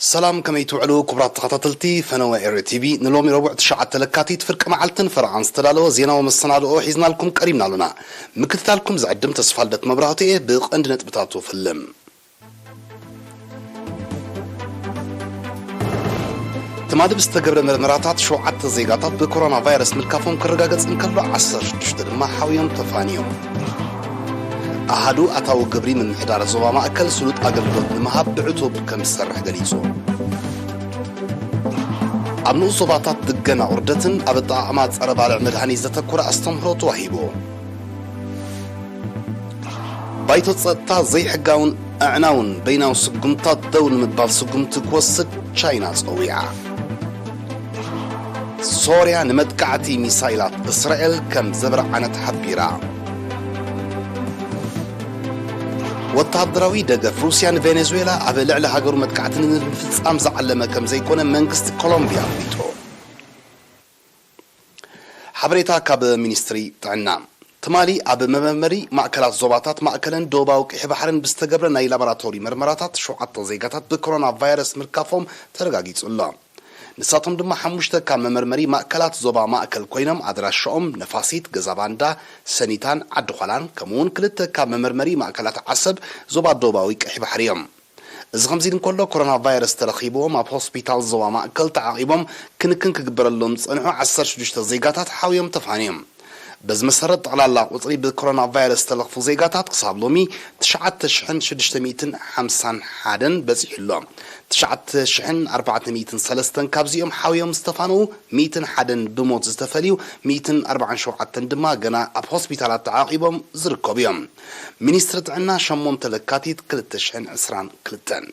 ሰላም፣ ከመይ ትውዕሉ ክቡራት ተኸታተልቲ ፈነወ ኤሪ ቲቪ? ንሎሚ ረቡዕ ትሽዓተ ለካቲት ፍርቂ መዓልትን ፈረቓን ዝተዳለወ ዜናዊ መሰናድኦ ሒዝናልኩም ቀሪብና ኣሎና። ምክትታልኩም ዝዕድም ተስፋልደት መብራህቱ እየ። ብቐንዲ ነጥብታቱ ፈልም። ትማሊ ብዝተገብረ መርመራታት ሸውዓተ ዜጋታት ብኮሮና ቫይረስ ምልካፎም ክረጋገጽ እንከሎ፣ ዓሰርተ ሽዱሽተ ድማ ሓውዮም ተፋንዮም። ኣሃዱ ኣታዊ ግብሪ ምምሕዳር ዞባ ማእከል ስሉጥ ኣገልግሎት ንምሃብ ብዕቱብ ከም ዝሰርሕ ገሊጹ። ኣብ ንኡስ ዞባታት ድገና ቁርደትን ኣብ ኣጠቓቕማ ጸረ ባልዕ መድሃኒት ዘተኮረ ኣስተምህሮ ተዋሂቡ። ባይቶ ጸጥታ ዘይሕጋውን ኣዕናውን በይናዊ ስጉምታት ደው ንምባል ስጉምቲ ክወስድ ቻይና ጸዊዓ። ሶርያ ንመጥቃዕቲ ሚሳይላት እስራኤል ከም ዘብርዓነት ሓቢራ። ወተሃደራዊ ደገፍ ሩስያ ንቬኔዙዌላ ኣብ ልዕሊ ሃገሩ መጥቃዕቲ ንምፍጻም ዝዓለመ ከም ዘይኮነ መንግስቲ ኮሎምቢያ ኣፍሊጡ። ሓበሬታ ካብ ሚኒስትሪ ጥዕና። ትማሊ ኣብ መመርመሪ ማእከላት ዞባታት ማእከልን ደቡባዊ ቀይሕ ባሕርን ብዝተገብረ ናይ ላቦራቶሪ መርመራታት ሸውዓተ ዜጋታት ብኮሮና ቫይረስ ምልካፎም ተረጋጊጹ ኣሎ። ንሳቶም ድማ ሓሙሽተ ካብ መመርመሪ ማእከላት ዞባ ማእከል ኮይኖም ኣድራሻኦም ነፋሲት፣ ገዛ ባንዳ፣ ሰኒታን ዓዲ ዃላን ከምኡውን ክልተ ካብ መመርመሪ ማእከላት ዓሰብ ዞባ ደቡባዊ ቀይሕ ባሕሪ እዮም። እዚ ከምዚ ኢሉ እንከሎ፣ ኮሮና ቫይረስ ተረኺብዎም ኣብ ሆስፒታል ዞባ ማእከል ተዓቒቦም ክንክን ክግበረሎም ዝጸንሑ ዓሰርተ ሽዱሽተ ዜጋታት ሓውዮም ተፋንዮም። በዚ መሰረት፣ ጠቕላላ ቁጽሪ ብኮሮና ቫይረስ ዝተለኽፉ ዜጋታት ክሳብ ሎሚ ትሽዓተ ሽሕን ሽዱሽተ ሚእትን ሓምሳን ሓደን በጺሑ ኣሎ። ትሽዓተ ሽሕን ኣርባዕተ ሚእትን ሰለስተን ካብዚኦም ሓውዮም ዝተፋነዉ፣ ሚእትን ሓደን ብሞት ዝተፈልዩ፣ ሚእትን ኣርባዓን ሸውዓተን ድማ ገና ኣብ ሆስፒታላት ተዓቒቦም ዝርከቡ እዮም። ሚኒስትሪ ጥዕና ሸሞንተ ለካቲት ክልተ ሽሕን ዕስራን ክልተን።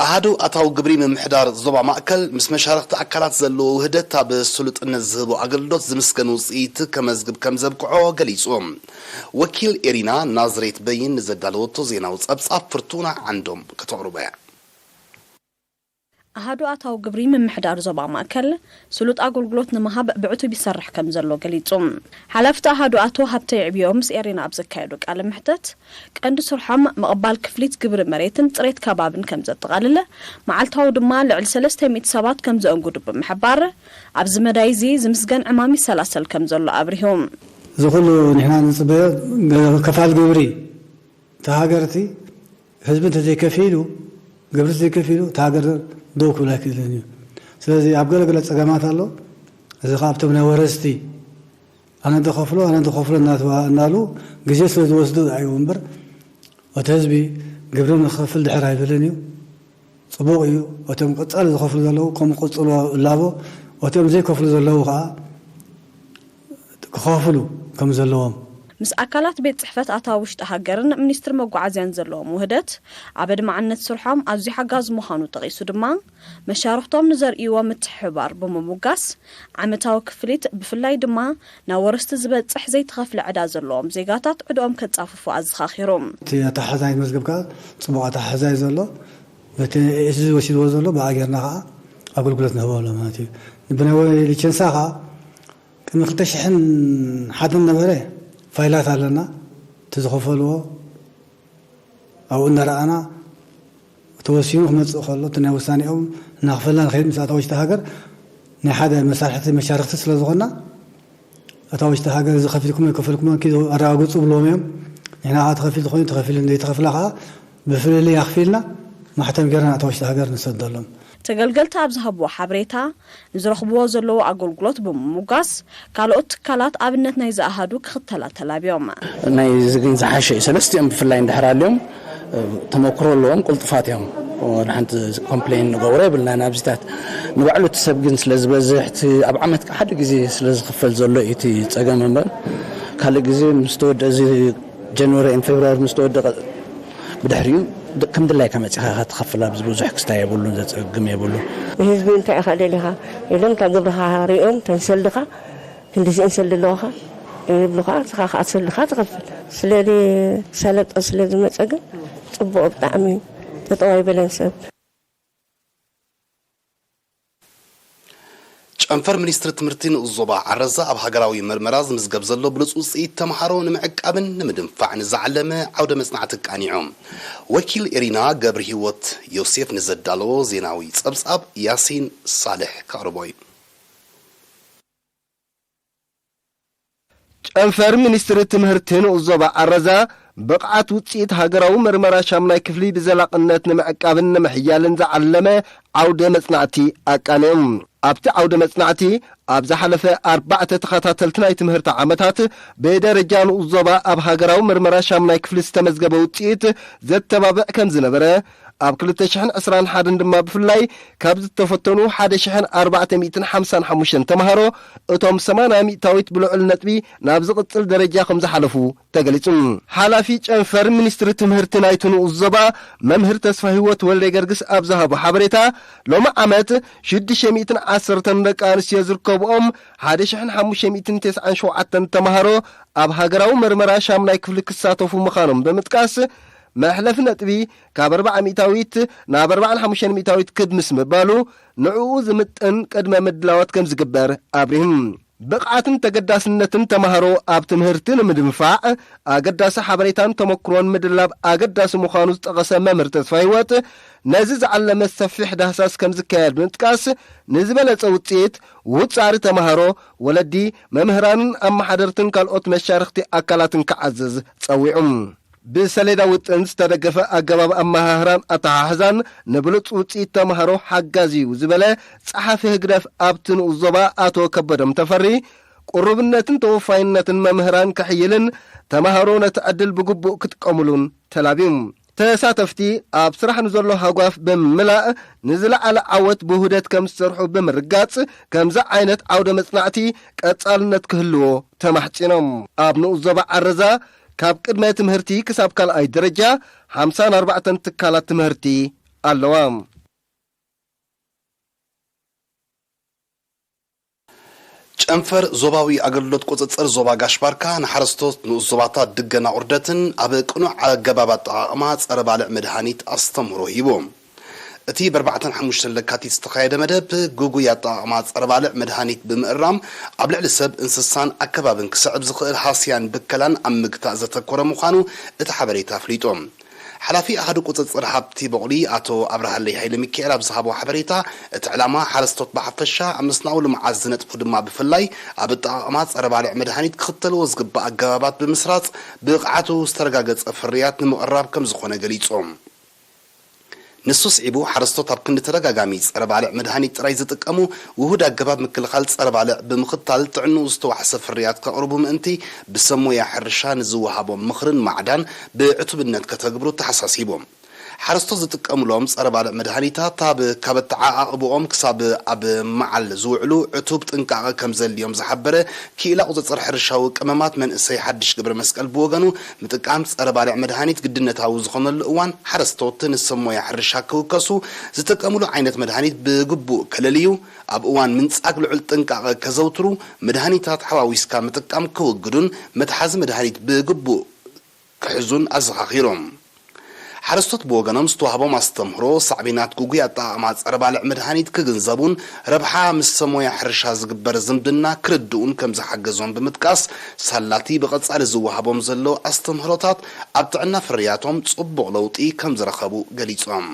ኣሃዱ ኣታዊ ግብሪ ምምሕዳር ዞባ ማእከል ምስ መሻርኽቲ ኣካላት ዘለዎ ውህደት ኣብ ስሉጥነት ዝህቦ ኣገልግሎት ዝምስገን ውጽኢት ከመዝግብ ከም ዘብቅዖ ገሊጹ። ወኪል ኤሪና ናዝሬት በይን ንዘዳለወቶ ዜናዊ ጸብጻብ ፍርቱና ዓንዶም ከተቕርቦ እያ። ኣሃዱ ኣታዊ ግብሪ ምምሕዳር ዞባ ማእከል ስሉጥ ኣገልግሎት ንምሃብ ብዕቱብ ይሰርሕ ከም ዘሎ ገሊጹ። ሓላፍቲ ኣሃዱ ኣቶ ሃብተ ይዕብዮ ምስ ኤሪና ኣብ ዘካየዶ ቃለ መሕተት፣ ቀንዲ ስርሖም ምቕባል ክፍሊት ግብሪ መሬትን ጽሬት ከባብን ከም ዘጠቓልል፣ መዓልታዊ ድማ ልዕሊ ሰለስተ ሚእቲ ሰባት ከም ዘእንግዱ ብምሕባር፣ ኣብዚ መዳይ እዚ ዝምስገን ዕማም ይሰላሰል ከም ዘሎ ኣብሪሁ። እዚ ኩሉ ንሕና ንጽበዮ ከፋል ግብሪ እቲ ሃገር እቲ ህዝቢ እንተዘይከፊሉ፣ ግብሪ ዘይከፊሉ፣ እቲ ሃገር ደው ክብል ኣይክእልን እዩ። ስለዚ ኣብ ገለ ገለ ጸገማት ኣሎ። እዚ ኸኣ ኣብቶም ናይ ወረስቲ፣ ኣነ እንተኸፍሎ፣ ኣነ እንተኸፍሎ እናተባ-፣ እናሉ ግዜ ስለ ዝወስዱ እዩ እምበር፣ እቲ ህዝቢ ግብሪ ንክኸፍል ድሕር ኣይብልን እዩ። ጽቡቕ እዩ። እቶም ቀጻሊ ዝኸፍሉ ዘለዉ ከምኡ ክቕጽሉ እላቦ፣ እቶም ዘይከፍሉ ዘለዉ ኸኣ ክኸፍሉ ከም ዘለዎም። ምስ ኣካላት ቤት ጽሕፈት ኣታዊ ውሽጢ ሃገርን ሚኒስትሪ መጓዓዝያን ዘለዎም ውህደት፣ ኣብ ኣድማዕነት ስርሖም ኣዝዩ ሓጋዚ ምዃኑ ጠቒሱ ድማ፣ መሻርኽቶም ንዘርእይዎ ምትሕብባር ብምሙጋስ፣ ዓመታዊ ክፍሊት ብፍላይ ድማ ናብ ወረስቲ ዝበጽሕ ዘይተኸፍለ ዕዳ ዘለዎም ዜጋታት ዕድኦም ከጻፍፉ ኣዘኻኺሩ። እቲ ኣተሓሕዛይ መዝገብ ከኣ ጽቡቕ ኣተሓሕዛይ ዘሎ፣ በቲ ኤስዚ ወሲድዎ ዘሎ ብኣ ጌርና ከኣ ኣገልግሎት ንህቦ ኣሎ ማለት እዩ። ብናይ ሊቸንሳ ከኣ ቅድሚ ክልተ ሽሕን ሓደን ነበረ ፋይላት ኣለና። እቲ ዝኸፈልዎ ኣብኡ እናረኣና ተወሲኑ ክመጽእ ከሎ፣ እቲ ናይ ውሳኔኦም እናኽፈልና ንኸይድ ምስ ኣታዊ ውሽጢ ሃገር ናይ ሓደ መሳርሕቲ መሻርኽቲ ስለ ዝኾንና፣ ኣታዊ ውሽጢ ሃገር እዚ ከፊልኩም ኣይከፈልኩምን ኪዱ ኣረጋግጹ ብልዎም እዮም። ንሕና ከኣ ተኸፊሉ ተኾይኑ ተኸፊሉ፣ ዘይተኸፍላ ከኣ ብፍልልይ ኣኽፊልና ማሕተም ጌርና ኣታዊ ውሽጢ ሃገር ንሰደሎም። ተገልገልቲ ኣብ ዝሃብዎ ሓበሬታ፣ ንዝረኽብዎ ዘለዉ ኣገልግሎት ብምሙጋስ፣ ካልኦት ትካላት ኣብነት ናይዚ ኣሃዱ ክኽተላ ተላብዮም። ናይዚ ግን ዝሓሸ እዩ። ሰለስቲኦም ብፍላይ እንድሕር ኣልዮም፣ ተመክሮ ኣለዎም፣ ቅልጡፋት እዮም። ወላ ሓንቲ ኮምፕሌን ንገብሮ የብልናን። ኣብዚታት ንባዕሉ እቲ ሰብ ግን ስለ ዝበዝሕ፣ እቲ ኣብ ዓመት ሓደ ግዜ ስለ ዝኽፈል ዘሎ እዩ እቲ ጸገም እምበር፣ ካልእ ግዜ ምስ ተወድአ፣ እዚ ጃንዋሪ ኤንድ ፌብርዋሪ ምስ ተወደቐ፣ ብድሕሪኡ ድ-፣ ከም ድላይካ መጺኻ ኢኻ ትኸፍል። ኣብዚ ብዙሕ ክስታይ የብሉን፣ ዘጸግም የብሉን። ንህዝቢ እንታይ ኢኻ ደሊኻ ኢሎም፣ እታ ግብርኻ ሪኦም፣ እተን ሰልድኻ፣ ክንድዚአን ሰልዲ ኣለዋኻ ይብሉኻ፣ ንስኻ ከኣ ሰልድኻ ትኸፍል። ስለዚ ሰለጠ ስለ ዝመጸ ግን ጽቡቕ ብጣዕሚ እዩ። ጠጠው ኣይበለን ሰብ። ጨንፈር ሚኒስትሪ ትምህርቲ ንኡስ ዞባ ዓረዛ ኣብ ሃገራዊ መርመራ ዝምዝገብ ዘሎ ብሉጽ ውጽኢት ተምሃሮ ንምዕቃብን ንምድንፋዕን ዝዓለመ ዓውደ መጽናዕቲ ኣቃኒዑ። ወኪል ኤሪና ገብረ ህይወት ዮሴፍ ንዘዳለዎ ዜናዊ ጸብጻብ ያሲን ሳልሕ ከቕርቦ እዩ። ጨንፈር ሚኒስትሪ ትምህርቲ ንኡስ ዞባ ዓረዛ ብቕዓት ውጽኢት ሃገራዊ መርመራ ሻምናይ ክፍሊ ብዘላቕነት ንምዕቃብን ንምሕያልን ዝዓለመ ዓውደ መጽናዕቲ ኣቃኒዑ። ኣብቲ ዓውደ መጽናዕቲ ኣብ ዝሓለፈ ኣርባዕተ ተኸታተልቲ ናይ ትምህርቲ ዓመታት ብደረጃ ንኡስ ዞባ ኣብ ሃገራዊ መርመራ ሻምናይ ክፍሊ ዝተመዝገበ ውጽኢት ዘተባብዕ ከም ዝነበረ፣ ኣብ ክልተ ሽሕን ዕስራን ሓደን ድማ ብፍላይ ካብ ዝተፈተኑ ሓደ ሽሕን ኣርባዕተ ሚእትን ሓምሳን ሓሙሽተን ተምሃሮ እቶም ሰማንያ ሚእታዊት ብልዑል ነጥቢ ናብ ዝቕጽል ደረጃ ከም ዝሓለፉ ተገሊጹ። ሓላፊ ጨንፈር ሚኒስትሪ ትምህርቲ ናይቲ ንኡስ ዞባ መምህር ተስፋ ህይወት ወልደ ገርግስ ኣብ ዝሃቦ ሓበሬታ፣ ሎሚ ዓመት ሽዱሽተ ሚእትን ዓሰርተን ደቂ ኣንስትዮ ዝርከብኦም ሓደ ሽሕን ሓሙሽተ ሚእትን ተስዓን ሸውዓተን ተምሃሮ ኣብ ሃገራዊ መርመራ ሻምናይ ክፍሊ ክሳተፉ ምዃኖም ብምጥቃስ፣ መሕለፊ ነጥቢ ካብ ኣርብዓ ሚእታዊት ናብ ኣርባዓን ሓሙሽተን ሚእታዊት ክድምስ ምባሉ፣ ንዕኡ ዝምጥን ቅድመ ምድላዋት ከም ዝግበር ኣብሪሁ። ብቕዓትን ተገዳስነትን ተምሃሮ ኣብ ትምህርቲ ንምድንፋዕ፣ ኣገዳሲ ሓበሬታን ተመክሮን ምድላብ ኣገዳሲ ምዃኑ ዝጠቐሰ መምህር ተስፋ ህይወት፣ ነዚ ዝዓለመ ሰፊሕ ዳህሳስ ከም ዝካየድ ብምጥቃስ፣ ንዝበለጸ ውጽኢት ውጻሪ ተምሃሮ፣ ወለዲ፣ መምህራንን ኣመሓደርትን ካልኦት መሻርኽቲ ኣካላትን ክዓዝዝ ጸዊዑ። ብሰሌዳ ውጥን ዝተደገፈ ኣገባብ ኣመሃህራን ኣተሓሕዛን ንብሉጽ ውጽኢት ተምሃሮ ሓጋዚ እዩ ዝበለ ጸሓፊ ህግደፍ ኣብቲ ንኡስ ዞባ ኣቶ ከበዶም ተፈሪ፣ ቁሩብነትን ተወፋይነትን መምህራን ከሕይልን ተምሃሮ ነቲ ዕድል ብግቡእ ክጥቀሙሉን ተላብዩ። ተሳተፍቲ ኣብ ስራሕ ንዘሎ ሃጓፍ ብምምላእ ንዝለዓለ ዓወት ብውህደት ከም ዝሰርሑ ብምርጋጽ፣ ከምዚ ዓይነት ዓውደ መጽናዕቲ ቀጻልነት ክህልዎ ተማሕጺኖም። ኣብ ንኡስ ዞባ ዓረዛ ካብ ቅድመ ትምህርቲ ክሳብ ካልኣይ ደረጃ ሓምሳን ኣርባዕተን ትካላት ትምህርቲ ኣለዋ። ጨንፈር ዞባዊ ኣገልግሎት ቁጽጽር ዞባ ጋሽ ባርካ ንሓረስቶት ንኡስ ዞባታት ድገና ቁርደትን ኣብ ቅኑዕ ኣገባብ ኣጠቓቕማ ጸረ ባልዕ መድሃኒት ኣስተምህሮ ሂቡ። እቲ ብ ኣርባዕተን ሓሙሽተን ለካቲት ዝተኻየደ መደብ፣ ግጉይ ኣጠቓቕማ ጸረ ባልዕ መድሃኒት ብምእራም፣ ኣብ ልዕሊ ሰብ፣ እንስሳን ኣከባብን ክስዕብ ዝኽእል ሃስያን ብከላን ኣብ ምግታእ ዘተኮረ ምዃኑ እቲ ሓበሬታ ኣፍሊጡ። ሓላፊ ኣሃዱ ቁጽጽር ሃብቲ በቑሊ ኣቶ ኣብርሃለይ ሃይለ ሚካኤል ኣብ ዝሃቦ ሓበሬታ፣ እቲ ዕላማ ሓረስቶት ብሓፈሻ፣ ኣብ መስናኡ ልምዓት ዝነጥፉ ድማ ብፍላይ፣ ኣብ ኣጠቓቕማ ጸረ ባልዕ መድሃኒት ክኽተልዎ ዝግባእ ኣገባባት ብምስራጽ፣ ብቕዓቱ ዝተረጋገጸ ፍርያት ንምቕራብ ከም ዝኾነ ገሊጹ። ንሱ ስዒቡ፣ ሓረስቶት ኣብ ክንዲ ተደጋጋሚ ጸረ ባልዕ መድሃኒት ጥራይ ዝጥቀሙ፣ ውሁድ ኣገባብ ምክልኻል ጸረ ባልዕ ብምኽታል ጥዕንኡ ዝተዋሕሰ ፍርያት ከቕርቡ ምእንቲ፣ ብሰብ ሞያ ሕርሻ ንዝወሃቦም ምኽርን ማዕዳን ብዕቱብነት ከተግብሩ ተሓሳሲቡ። ሓረስቶት ዝጥቀሙሎም ጸረ ባልዕ መድሃኒታት ኣብ ካብ ኣተዓቓቕብኦም ክሳብ ኣብ መዓል ዝውዕሉ ዕቱብ ጥንቃቐ ከም ዘድልዮም ዝሓበረ ክኢላ ቁጽጽር ሕርሻዊ ቀመማት መንእሰይ ሓድሽ ገብረ መስቀል ብወገኑ፣ ምጥቃም ጸረ ባልዕ መድሃኒት ግድነታዊ ዝኾነሉ እዋን፣ ሓረስቶት ንሰብ ሞያ ሕርሻ ክውከሱ፣ ዝጥቀምሉ ዓይነት መድሃኒት ብግቡእ ከለልዩ፣ ኣብ እዋን ምንጻግ ልዑል ጥንቃቐ ከዘውትሩ፣ መድሃኒታት ሓዋዊስካ ምጥቃም ክውግዱን መትሓዚ መድሃኒት ብግቡእ ክሕዙን ኣዘኻኺሮም። ሓረስቶት ብወገኖም፣ ዝተዋህቦም ኣስተምህሮ ሳዕቤናት ግጉይ ኣጠቓቕማ ጸረ ባልዕ መድሃኒት ክግንዘቡን ረብሓ ምስ ሰብ ሞያ ሕርሻ ዝግበር ዝምድና ክርድኡን ከም ዝሓገዞም ብምጥቃስ፣ ሳላቲ ብቐጻሊ ዝወሃቦም ዘሎ ኣስተምህሮታት ኣብ ጥዕና ፍርያቶም ጽቡቕ ለውጢ ከም ዝረኸቡ ገሊጾም።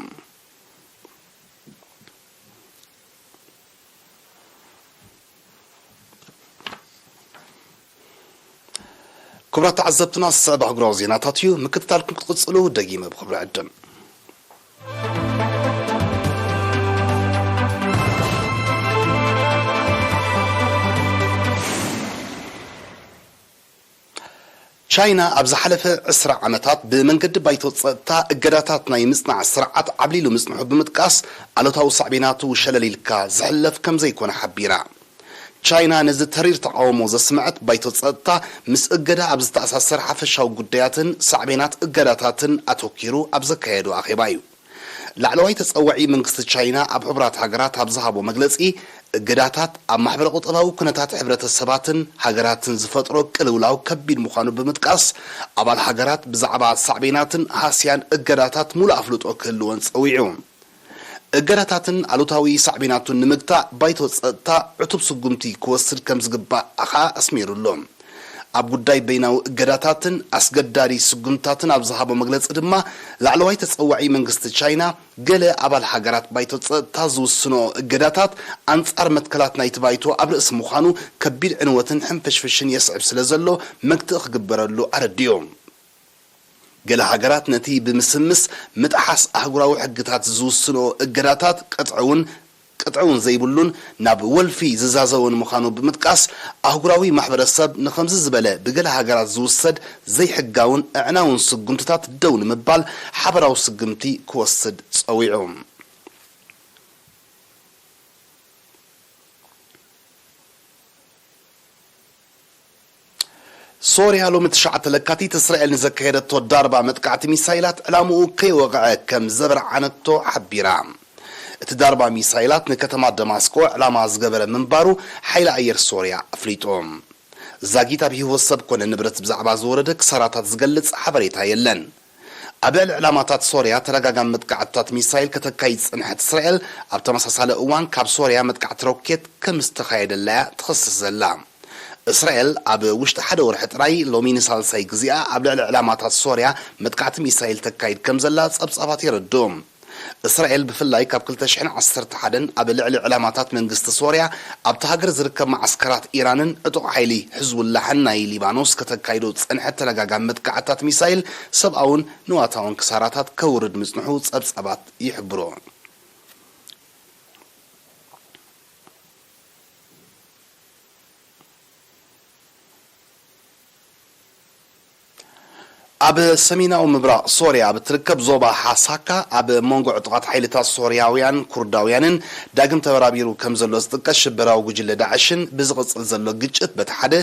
ክቡራት ተዓዘብትና፣ ዝስዕብ ኣህጉራዊ ዜናታት እዩ። ምክትታልኩም ክትቕጽሉ ደጊመ ብኽብሪ ዕድም። ቻይና ኣብ ዝሓለፈ ዕስራ ዓመታት ብመንገዲ ባይቶ ጸጥታ እገዳታት ናይ ምጽናዕ ስርዓት ዓብሊሉ ምጽንሑ ብምጥቃስ፣ ኣሉታዊ ሳዕቤናቱ ሸለል ኢልካ ዝሕለፍ ከም ዘይኮነ ሓቢራ። ቻይና ነዚ ተሪር ተቓውሞ ዘስምዐት ባይቶ ጸጥታ ምስ እገዳ ኣብ ዝተኣሳሰር ሓፈሻዊ ጉዳያትን ሳዕቤናት እገዳታትን ኣተኲሩ ኣብ ዘካየዶ ኣኼባ እዩ። ላዕለዋይ ተጸዋዒ መንግስቲ ቻይና ኣብ ሕቡራት ሃገራት ኣብ ዝሃቦ መግለጺ፣ እገዳታት ኣብ ማሕበረ ቁጠባዊ ኩነታት ሕብረተሰባትን ሃገራትን ዝፈጥሮ ቅልውላው ከቢድ ምዃኑ ብምጥቃስ፣ ኣባል ሃገራት ብዛዕባ ሳዕቤናትን ሃስያን እገዳታት ሙሉእ ኣፍልጦ ክህልወን ጸዊዑ። እገዳታትን ኣሉታዊ ሳዕቤናቱን ንምግታእ ባይቶ ጸጥታ ዕቱብ ስጉምቲ ክወስድ ከም ዝግባእ ከኣ ኣስሚሩሉ። ኣብ ጉዳይ በይናዊ እገዳታትን ኣስገዳዲ ስጉምትታትን ኣብ ዝሃቦ መግለጺ ድማ፣ ላዕለዋይ ተጸዋዒ መንግስቲ ቻይና፣ ገለ ኣባል ሃገራት ባይቶ ጸጥታ ዝውስንኦ እገዳታት ኣንጻር መትከላት ናይቲ ባይቶ ኣብ ርእሲ ምዃኑ፣ ከቢድ ዕንወትን ሕንፍሽፍሽን የስዕብ ስለ ዘሎ፣ መግትኢ ክግበረሉ ኣረዲኡ። ገለ ሃገራት ነቲ ብምስምስ ምጥሓስ ኣህጉራዊ ሕግታት ዝውስንኦ እገዳታት ቅጥዒ እውን ቅጥዒ እውን ዘይብሉን ናብ ወልፊ ዝዛዘውን ምዃኑ ብምጥቃስ፣ ኣህጉራዊ ማሕበረሰብ ንኸምዚ ዝበለ ብገለ ሃገራት ዝውሰድ ዘይሕጋውን ኣዕናውን ስጉምትታት ደው ንምባል ሓበራዊ ስጉምቲ ክወስድ ጸዊዑ። ሶርያ ሎሚ ትሽዓተ ለካቲት እስራኤል ንዘካየደቶ ዳርባ መጥቃዕቲ ሚሳይላት ዕላምኡ ከይወቕዐ ከም ዘበርዓነቶ ሓቢራ። እቲ ዳርባ ሚሳይላት ንከተማ ደማስቆ ዕላማ ዝገበረ ምንባሩ ሓይሊ ኣየር ሶርያ ኣፍሊጡ። ዛጊት ኣብ ህይወት ሰብ ኮነ ንብረት ብዛዕባ ዝወረደ ክሳራታት ዝገልጽ ሓበሬታ የለን። ኣብ ልዕሊ ዕላማታት ሶርያ ተደጋጋሚ መጥቃዕትታት ሚሳይል ከተካይድ ዝጸንሐት እስራኤል፣ ኣብ ተመሳሳሊ እዋን ካብ ሶርያ መጥቃዕቲ ሮኬት ከም ዝተኻየደላ'ያ ትኸስስ ዘላ። እስራኤል ኣብ ውሽጢ ሓደ ወርሒ ጥራይ፣ ሎሚ ንሳልሳይ ግዜኣ፣ ኣብ ልዕሊ ዕላማታት ሶርያ መጥቃዕቲ ሚሳይል ተካይድ ከም ዘላ ጸብጻባት የረድኡ። እስራኤል ብፍላይ ካብ ክልተ ሽሕን ዓሰርተ ሓደን ኣብ ልዕሊ ዕላማታት መንግስቲ ሶርያ፣ ኣብታ ሃገር ዝርከብ መዓስከራት ኢራንን ዕጡቕ ሓይሊ ሕዝቡላሕን ናይ ሊባኖስ ከተካይዶ ዝጸንሐት ተደጋጋሚ መጥቃዕትታት ሚሳይል ሰብኣውን ንዋታውን ክሳራታት ከውርድ ምጽንሑ ጸብጻባት ይሕብሩ። ኣብ ሰሜናዊ ምብራቕ ሶርያ ኣብ እትርከብ ዞባ ሓሳካ፣ ኣብ መንጎ ዕጡቓት ሓይልታት ሶርያውያን ኩርዳውያንን ዳግም ተበራቢሩ ከም ዘሎ ዝጥቀስ ሽበራዊ ጉጅለ ዳዕሽን ብዝቕጽል ዘሎ ግጭት በቲ ሓደ፣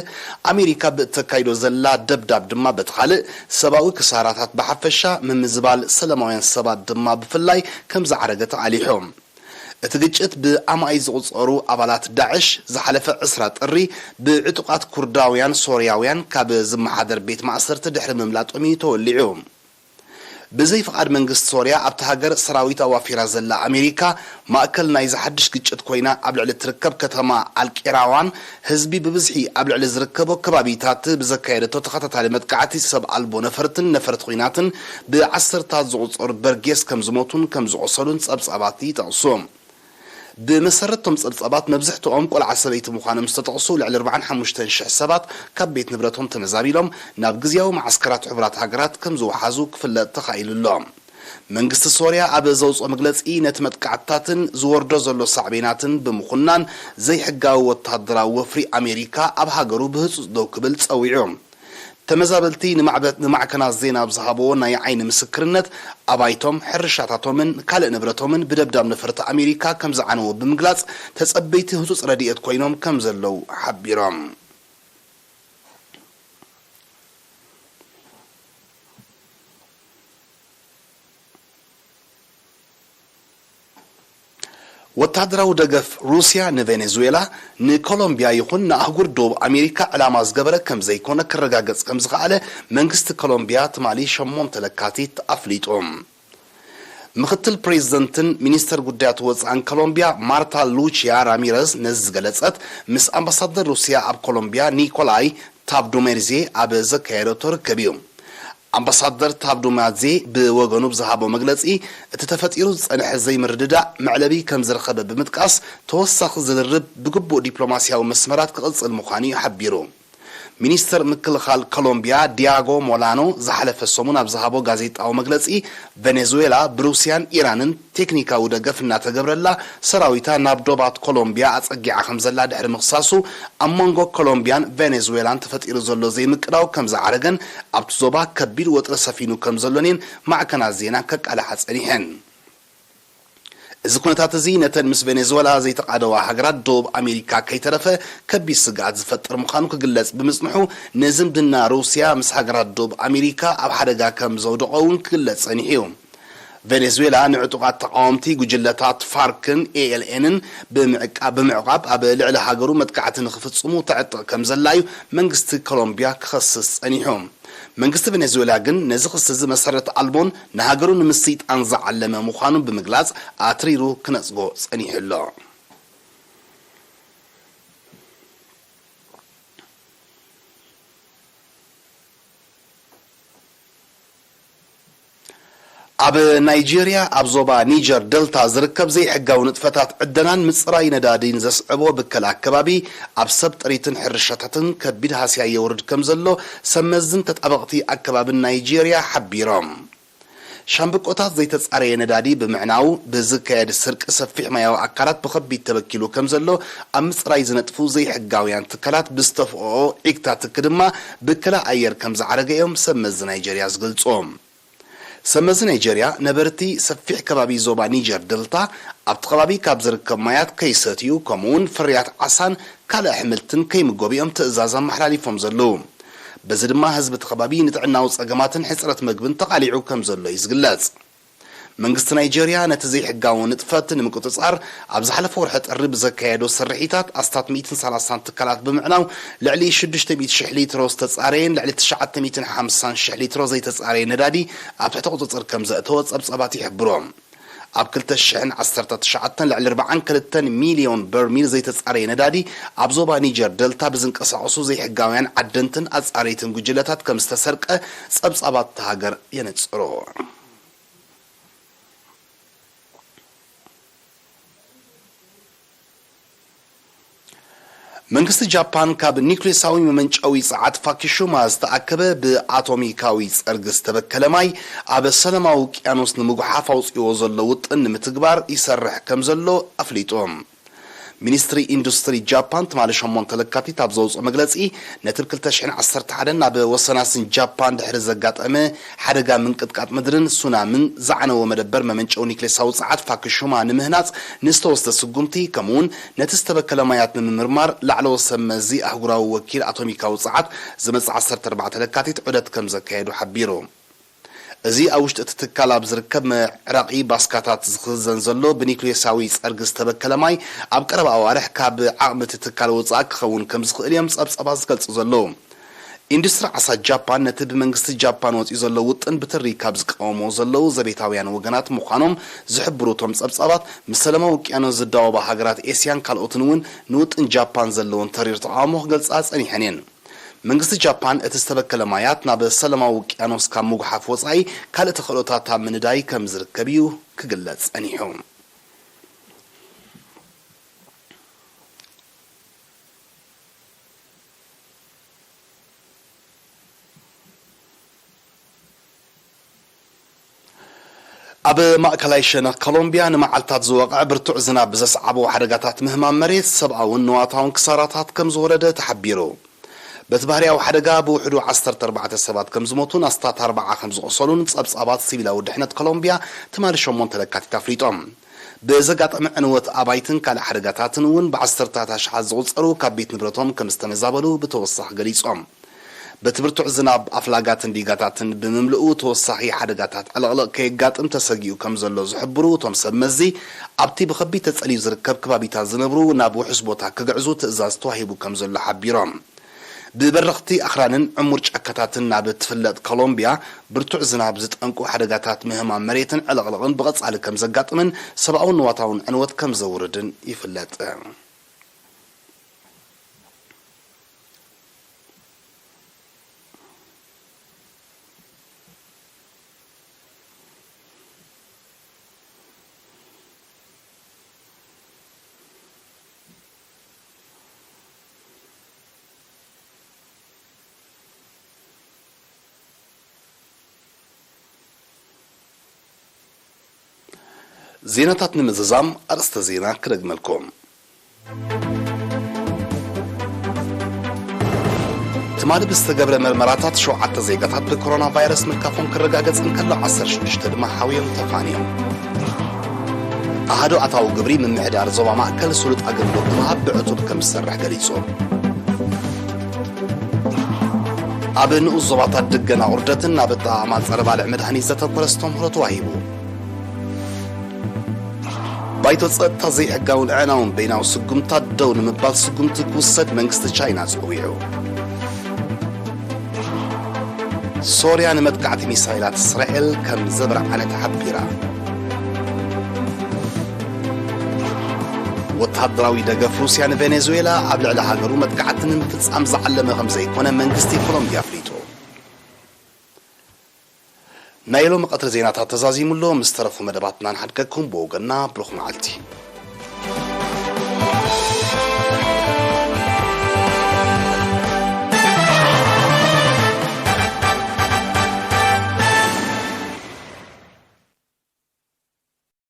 ኣሜሪካ ብእተካይዶ ዘላ ደብዳብ ድማ በቲ ካልእ፣ ሰብኣዊ ክሳራታት ብሓፈሻ፣ ምምዝባል ሰላማውያን ሰባት ድማ ብፍላይ ከም ዝዓረገ ተቓሊሑ። እቲ ግጭት ብኣማኢት ዝቑጸሩ ኣባላት ዳዕሽ ዝሓለፈ ዕስራ ጥሪ ብዕጡቓት ኩርዳውያን ሶርያውያን ካብ ዝመሓደር ቤት ማእሰርቲ ድሕሪ ምምላጦም እዩ ተወሊዑ። ብዘይ ፍቓድ መንግስቲ ሶርያ ኣብታ ሃገር ሰራዊት ኣዋፊራ ዘላ ኣሜሪካ፣ ማእከል ናይዚ ሓድሽ ግጭት ኮይና ኣብ ልዕሊ እትርከብ ከተማ ኣልቂራዋን ህዝቢ ብብዝሒ ኣብ ልዕሊ ዝርከቦ ከባቢታት ብዘካየደቶ ተኸታታሊ መጥቃዕቲ ሰብ ኣልቦ ነፈርትን ነፈርቲ ኲናትን ብዓሰርታት ዝቑጸሩ በርጌስ ከም ዝሞቱን ከም ዝቖሰሉን ጸብጻባት ይጠቕሱ። ብመሰረት እቶም ጸብጻባት፣ መብዝሕትኦም ቆልዓ ሰበይቲ ምዃኖም ዝተጠቕሱ ልዕሊ ኣርባዓን ሓሙሽተን ሽሕ ሰባት ካብ ቤት ንብረቶም ተመዛቢሎም ናብ ግዝያዊ መዓስከራት ሕቡራት ሃገራት ከም ዝወሓዙ ክፍለጥ ተኻኢሉ ኣሎ። መንግስቲ ሶርያ ኣብ ዘውጽኦ መግለጺ፣ ነቲ መጥቃዕትታትን ዝወርዶ ዘሎ ሳዕቤናትን ብምኹናን፣ ዘይሕጋዊ ወተሃደራዊ ወፍሪ ኣሜሪካ ኣብ ሃገሩ ብህጹጽ ደው ክብል ጸዊዑ። ተመዛበልቲ ንማዕበ-፣ ንማዕከናት ዜና ኣብ ዝሃብዎ ናይ ዓይኒ ምስክርነት፣ ኣባይቶም፣ ሕርሻታቶምን ካልእ ንብረቶምን ብደብዳብ ነፈርቲ ኣሜሪካ ከም ዝዓነወ ብምግላጽ፣ ተጸበይቲ ህጹጽ ረድኤት ኮይኖም ከም ዘለዉ ሓቢሮም። ወተሃደራዊ ደገፍ ሩስያ ንቬኔዙዌላ፣ ንኮሎምቢያ ይኹን ንኣህጉር ደቡብ ኣሜሪካ ዕላማ ዝገበረ ከም ዘይኮነ ክረጋገጽ ከም ዝኸኣለ መንግስቲ ኮሎምቢያ ትማሊ ሸሞንተ ለካቲት ኣፍሊጡ። ምኽትል ፕሬዚደንትን ሚኒስተር ጉዳያት ወጻእን ኮሎምቢያ ማርታ ሉቺያ ራሚረዝ ነዚ ዝገለጸት፣ ምስ ኣምባሳደር ሩስያ ኣብ ኮሎምቢያ ኒኮላይ ታብዱሜርዜ ኣብ ዘካየደቶ ርክብ እዩ። ኣምባሳደር ታብዱማዜ ብወገኑ ብዝሃቦ መግለጺ፣ እቲ ተፈጢሩ ዝጸንሐ ዘይምርድዳእ መዕለቢ ከም ዝረኸበ ብምጥቃስ፣ ተወሳኺ ዝርርብ ብግቡእ ዲፕሎማስያዊ መስመራት ክቕጽል ምዃኑ እዩ ሓቢሩ። ሚኒስተር ምክልኻል ኮሎምቢያ ዲያጎ ሞላኖ ዝሓለፈ ሰሙን ኣብ ዝሃቦ ጋዜጣዊ መግለጺ፣ ቬኔዙዌላ ብሩስያን ኢራንን ቴክኒካዊ ደገፍ እናተገብረላ፣ ሰራዊታ ናብ ዶባት ኮሎምቢያ ኣጸጊዓ ከም ዘላ ድሕሪ ምኽሳሱ፣ ኣብ መንጎ ኮሎምቢያን ቬኔዙዌላን ተፈጢሩ ዘሎ ዘይምቅዳው ከም ዝዓረገን ኣብቲ ዞባ ከቢድ ወጥሪ ሰፊኑ ከም ዘሎን እየን ማዕከናት ዜና ከቃልሓ ጸኒሐን። እዚ ኩነታት እዚ ነተን ምስ ቬኔዙዌላ ዘይተቓደዋ ሃገራት ደቡብ ኣሜሪካ ከይተረፈ ከቢድ ስግኣት ዝፈጥር ምዃኑ ክግለጽ ብምጽንሑ፣ ንዝምድና ሩስያ ምስ ሃገራት ደቡብ ኣሜሪካ ኣብ ሓደጋ ከም ዘውደቖ እውን ክግለጽ ጸኒሑ እዩ። ቬኔዙዌላ ንዕጡቓት ተቓወምቲ ጉጅለታት ፋርክን ኤ ኤል ኤንን ብምዕቃ-፣ ብምዕቋብ ኣብ ልዕሊ ሃገሩ መጥቃዕቲ ንኽፍጽሙ ተዕጥቕ ከም ዘላ እዩ መንግስቲ ኮሎምቢያ ክኸስስ ጸኒሑ። መንግስቲ ቬኔዙዌላ ግን ነዚ ክሲ እዚ መሰረት ኣልቦን ንሃገሩ ንምስይጣን ዝዓለመ ምዃኑ ብምግላጽ ኣትሪሩ ክነጽጎ ጸኒሑ ኣሎ። ኣብ ናይጄርያ ኣብ ዞባ ኒጀር ደልታ ዝርከብ ዘይሕጋዊ ንጥፈታት ዕደናን ምጽራይ ነዳዲን ዘስዕቦ ብከላ ኣከባቢ ኣብ ሰብ ጥሪትን ሕርሻታትን ከቢድ ሃስያ የውርድ ከም ዘሎ ሰብ መዝን ተጣበቕቲ ኣከባብን ናይጄርያ ሓቢሮም። ሻምብቆታት ዘይተጻረየ ነዳዲ ብምዕናው ብዝካየድ ስርቂ ሰፊሕ ማያዊ ኣካላት ብኸቢድ ተበኪሉ ከም ዘሎ ኣብ ምጽራይ ዝነጥፉ ዘይሕጋውያን ትካላት ብዝተፍኦ ዒግታ ትኪ ድማ ብከላ ኣየር ከም ዝዓረገ እዮም ሰብ መዚ ናይጄርያ ዝገልጹ። ሰብ መዚ ናይጄርያ ነበርቲ ሰፊሕ ከባቢ ዞባ ኒጀር ደልታ ኣብቲ ከባቢ ካብ ዝርከብ ማያት ከይሰትዩ ከምኡውን ፍርያት ዓሳን ካልእ ኣሕምልትን ከይምገቡ እዮም ትእዛዝ ኣመሓላሊፎም ዘለዉ። በዚ ድማ ህዝቢ እቲ ከባቢ ንጥዕናዊ ጸገማትን ሕጽረት መግብን ተቓሊዑ ከም ዘሎ እዩ ዝግለጽ። መንግስቲ ናይጄርያ ነቲ ዘይሕጋዊ ንጥፈት ንምቁጽጻር ኣብ ዝሓለፈ ወርሒ ጥሪ ብዘካየዶ ስርሒታት ኣስታት ሚእትን ሰላሳን ትካላት ብምዕናው ልዕሊ ሽዱሽተ ሚእቲ ሽሕ ሊትሮ ዝተጻረየን ልዕሊ ትሽዓተ ሚእትን ሓምሳን ሽሕ ሊትሮ ዘይተጻረየ ነዳዲ ኣብ ትሕቲ ቁጽጽር ከም ዘእተወ ጸብጻባት ይሕብሩ። ኣብ ክልተ ሽሕን ዓሰርተ ትሽዓተን ልዕሊ ኣርባዓን ክልተን ሚልዮን በርሚል ዘይተጻረየ ነዳዲ ኣብ ዞባ ኒጀር ደልታ ብዝንቀሳቐሱ ዘይሕጋውያን ዓደንትን ኣጻረይትን ጉጅለታት ከም ዝተሰርቀ ጸብጻባት እታ ሃገር የነጽሩ። መንግስቲ ጃፓን ካብ ኒውክሌሳዊ መመንጨዊ ጸዓት ፋኪሹማ ዝተኣከበ ብኣቶሚካዊ ጸርጊ ዝተበከለ ማይ ኣብ ሰላማዊ ውቅያኖስ ንምጉሓፍ ኣውጺእዎ ዘሎ ውጥን ንምትግባር ይሰርሕ ከም ዘሎ ኣፍሊጡ። ሚኒስትሪ ኢንዱስትሪ ጃፓን ትማሊ ሸሞንተ ለካቲት ኣብ ዘውፅኦ መግለፂ፣ ነቲ ብ ክልተ ሽሕን ዓሰርተ ሓደን ናብ ወሰናስን ጃፓን ድሕሪ ዘጋጠመ ሓደጋ ምንቅጥቃጥ ምድርን ሱናምን ዝዓነወ መደበር መመንጨዊ ኒክሌሳዊ ጸዓት ፋኩሺማ ንምህናጽ ንዝተወስደ ስጉምቲ፣ ከምኡውን ነቲ ዝተበከለ ማያት ንምምርማር ላዕለዎት ሰብ መዚ ኣህጉራዊ ወኪል ኣቶሚካዊ ጸዓት ዝመጽእ ዓሰርተ ኣርባዕተ ለካቲት ዑደት ከም ዘካየዱ ሓቢሩ። እዚ ኣብ ውሽጢ እቲ ትካል ኣብ ዝርከብ መዕረቒ ባስካታት ዝኽዘን ዘሎ ብኒክሌሳዊ ጸርጊ ዝተበከለ ማይ፣ ኣብ ቀረባ ኣዋርሕ ካብ ዓቕሚ እቲ ትካል ወጻኢ ክኸውን ከም ዝኽእል እዮም ጸብጻባት ዝገልጹ ዘለዉ። ኢንዱስትሪ ዓሳ ጃፓን ነቲ ብመንግስቲ ጃፓን ወጺኡ ዘሎ ውጥን ብትሪ ካብ ዝቃወምዎ ዘለዉ ዘቤታውያን ወገናት ምዃኖም ዝሕብሩ እቶም ጸብጻባት፣ ምስ ሰላማዊ ውቅያኖስ ዝዳወባ ሃገራት ኤስያን ካልኦትን እውን ንውጥን ጃፓን ዘለወን ተሪር ተቓውሞ ክገልጻ ጸኒሐን እየን። መንግስቲ ጃፓን እቲ ዝተበከለ ማያት ናብ ሰላማዊ ውቅያኖስ ካብ ምጉሓፍ ወጻኢ ካልእ ተኽእሎታት ኣብ ምንዳይ ከም ዝርከብ እዩ ክግለጽ ጸኒሑ። ኣብ ማእከላይ ሸነኽ ኮሎምቢያ ንመዓልታት ዝወቕዐ ብርቱዕ ዝናብ ብዘስዓቦ ሓደጋታት ምህማም መሬት ሰብኣውን ንዋታውን ክሳራታት ከም ዝወረደ ተሓቢሩ። በቲ ባህርያዊ ሓደጋ ብውሕዱ ዓሰርተ ኣርባዕተ ሰባት ከም ዝሞቱን ኣስታት ኣርባዓ ከም ዝቖሰሉን ጸብጻባት ሲቪላዊ ድሕነት ኮሎምቢያ ትማሊ ሸሞንተ ለካቲት ኣፍሊጦም። ብዘጋጠመ ዕንወት ኣባይትን ካልእ ሓደጋታትን እውን ብዓሰርታት ኣሽሓት ዝቑጸሩ ካብ ቤት ንብረቶም ከም ዝተመዛበሉ ብተወሳኺ ገሊጾም። በቲ ብርቱዕ ዝናብ ኣፍላጋትን ዲጋታትን ብምምልኡ ተወሳኺ ሓደጋታት ዕልቕልቕ ከየጋጥም ተሰጊኡ ከም ዘሎ ዝሕብሩ እቶም ሰብ መዚ፣ ኣብቲ ብኸቢድ ተጸልዩ ዝርከብ ከባቢታት ዝነብሩ ናብ ውሑስ ቦታ ክግዕዙ ትእዛዝ ተዋሂቡ ከም ዘሎ ሓቢሮም። ብበረኽቲ ኣኽራንን ዕሙር ጫካታትን ናብ እትፍለጥ ኮሎምቢያ፣ ብርቱዕ ዝናብ ዝጠንቁ ሓደጋታት ምህማም መሬትን ዕልቕልቕን ብቐጻሊ ከም ዘጋጥምን ሰብኣውን ንዋታውን ዕንወት ከም ዘውርድን ይፍለጥ። ዜናታት ንምዝዛም ኣርእስተ ዜና ክደግመልኩም። ትማሊ ብዝተገብረ መርመራታት ሸውዓተ ዜጋታት ብኮሮና ቫይረስ ምልካፎም ክረጋገጽ እንከሎ፣ ዓሰርተ ሽዱሽተ ድማ ሓውዮም ተፋንዮም። ኣሃዱ ኣታዊ ግብሪ ምምሕዳር ዞባ ማእከል ስሉጥ ኣገልግሎት ንምሃብ ብዕቱብ ከም ዝሰርሕ ገሊጹ። ኣብ ንኡስ ዞባታት ድገና ቁርደትን ናብ ኣጠቓቕማ ጸረ ባልዕ መድሃኒት ዘተኮረ ኣስተምህሮ ተዋሂቡ። ባይቶ ጸጥታ ዘይሕጋውን ኣዕናውን በይናዊ ስጉምታት ደው ንምባል ስጉምቲ ክውሰድ መንግስቲ ቻይና ጸዊዑ። ሶርያ ንመጥቃዕቲ ሚሳይላት እስራኤል ከም ዘብርዓነት ሓቢራ። ወተሃደራዊ ደገፍ ሩስያ ንቬኔዙዌላ ኣብ ልዕሊ ሃገሩ መጥቃዕቲ ንምፍጻም ዝዓለመ ከም ዘይኮነ መንግስቲ ኮሎምብያ ኣፍሊጡ። ናይ ሎሚ ቀትሪ ዜናታት ተዛዚሙ ኣሎ። ምስ ተረፉ መደባትና ንሓድገኩም። ብወገንና ብሩኽ መዓልቲ።